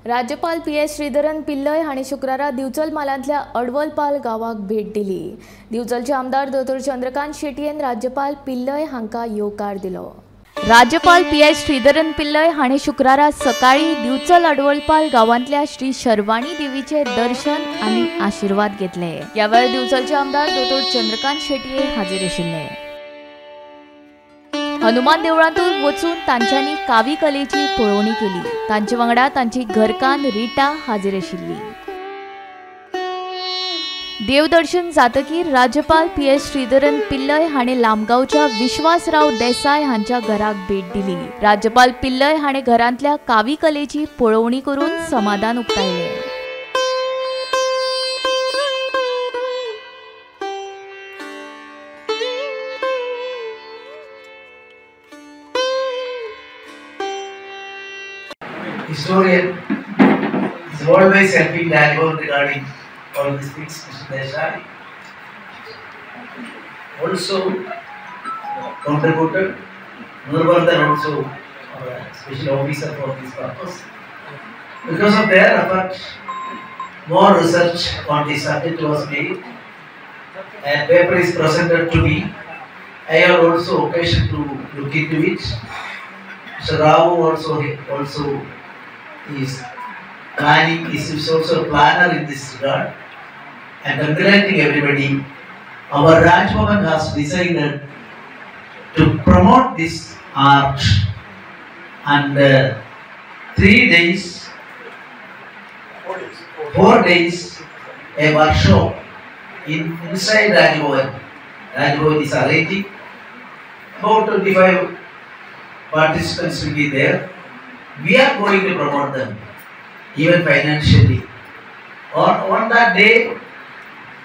राज्यपाल P S Sreedharan Pillai हांणी शुक्रारा दिवचल म्हालांतल्या अडवलपाल गांवाक भेट दिली. दिवचलचे आमदार दोतोर चंद्रकांत शेटयेन राज्यपाल पिल्लय हांकां येवकार दिलो. राज्यपाल पी एस श्रीधरन पिल्लय हांणी शुक्रारा सकाळी दिवचल अडवलपाल गांवांतल्या श्री शर्वाणी देवीचे दर्शन आनी आशिर्वाद घेतले. ह्या वेळार दिवचलचे आमदार दोतोर चंद्रकांत शेटये हाजीर आशिल्ले. हनुमान देवळांतूय वचून तांच्यांनी कावी कलेची पळोवणी केली. तांचे वांगडा तांची घरकान्न रिटा हाजीर आशिल्ली. देवदर्शन जातकीर राज्यपाल पी एस श्रीधरन पिल्लय हांणी लामगांवच्या विश्वासराव देसाय हांच्या घराक भेट दिली. राज्यपाल पिल्लय हांणी घरांतल्या कावी कलेची पळोवणी करून समाधान उक्तायलें. Historian is always helping Raj Bhavan regarding all these things. Mr. Desai also contributed. Nurvardhan also our special officer for this purpose. Because of their effort, more research on this subject was made and paper is presented to me. I have also occasion to look into it. Mr. Rao also is planning, is also a planner in this regard, and congratulating everybody. Our Raj Bhavan has decided to promote this art, and 3 days, 4 days, a workshop inside Raj Bhavan. Raj Bhavan is arranging. About 25 participants will be there. We are going to promote them, even financially. Or on that day,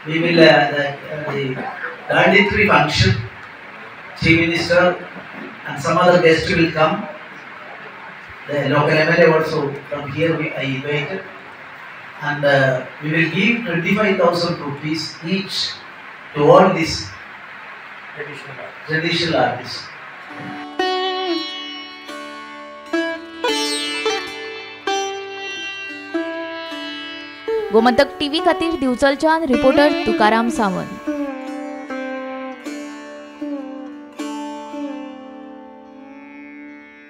we will the valedictory function. Chief Minister and some other guests will come. The local MLA also from here I invited, and we will give 25,000 rupees each to all these traditional artists. Gomantak TV खातीर दिवचलच्यान reporter Tukaram Sawant.